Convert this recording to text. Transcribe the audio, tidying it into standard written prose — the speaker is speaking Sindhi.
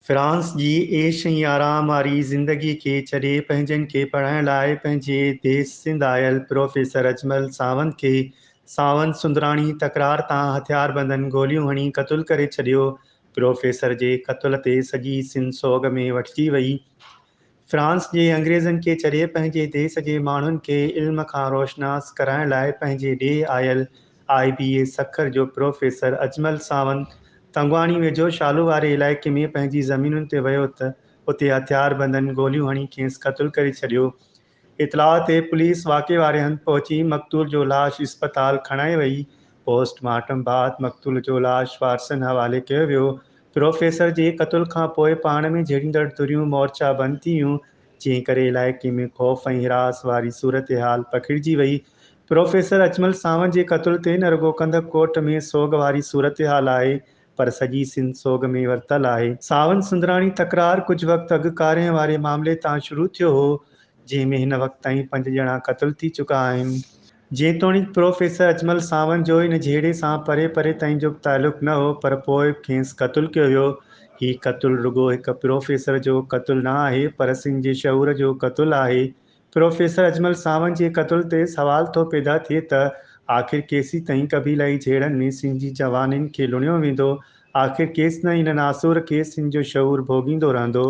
فرانس جي عيش ۽ آرام واري زندگي کي ڇڏي پنهنجن کي پڙهائڻ لاء پنهنجي ديس سنڌ آيل پروفيسر اجمل ساوند کي ساوند سندراڻي تڪرار تان هٿياربندن گوليون هڻي قتل ڪري ڇڏيو. پروفيسر جي قتل تي سڄي سنڌ سوڳ ۾ وٺجي وئي. فرانس جي انگريزن کي ڇڏي پنهنجي ديس جي ماڻهن کي علم کان روشناس ڪرائڻ لاء پنهنجي ڏيهه آيل آء بي اي سکر جو پروفيسر اجمل ساوند تنگواڻي ويجهو شالو واري علائقي ۾ پنهنجي زمينن تي ويو ته اتي هٿياربندن گوليون هڻي کيس قتل ڪري ڇڏيو. اطلاع تي پوليس واقعي واري هنڌ پهچي مقتول جو لاش اسپتال کڻائي وئي، پوسٽ مارٽم بعد مقتول جو لاش وارثن حوالي ڪيو ويو، پروفيسر جي قتل کان پوء پاڻ ۾ جهيڙيندڙ ڌريون مورچا بند ٿي ويون، جنهن ڪري علائقي ۾ خوف ۽ هراس واري صورتحال پکڙجي وئي، پروفيسر اجمل ساوند جي قتل تي نه رڳو ڪنڌڪوٽ ۾ سوڳ واري صورتحال آهي پر سڄي سنڌ سوڳ ۾ ورتل آهي. ساوند سندراڻي تڪرار ڪجهه وقت اڳ ڪارنهن واري معاملي تان شروع ٿيو هو، جنهن ۾ هن وقت تائين پنج ڄڻا قتل ٿي چڪا آهن. جيتوڻيڪ پروفيسر اجمل ساوند جو ان جهيڙي سان پري پري تائين جو به تعلق نه هو، پر پوء به کيس قتل ڪيو ويو. هي قتل رڳو هڪ پروفيسر جو قتل نه آهي، پر سنڌ جي شعور جو قتل آهي. پروفيسر اجمل ساوند جي قتل تي سوال ٿو پيدا ٿئي ته آخر ڪيسيتائين قبيلائي جهيڙن ۾ سنڌ جي جوانن کي لڻيو ويندو؟ آخر ڪيستائين ان ناسور کي سنڌ جو شعور ڀوڳيندو رهندو؟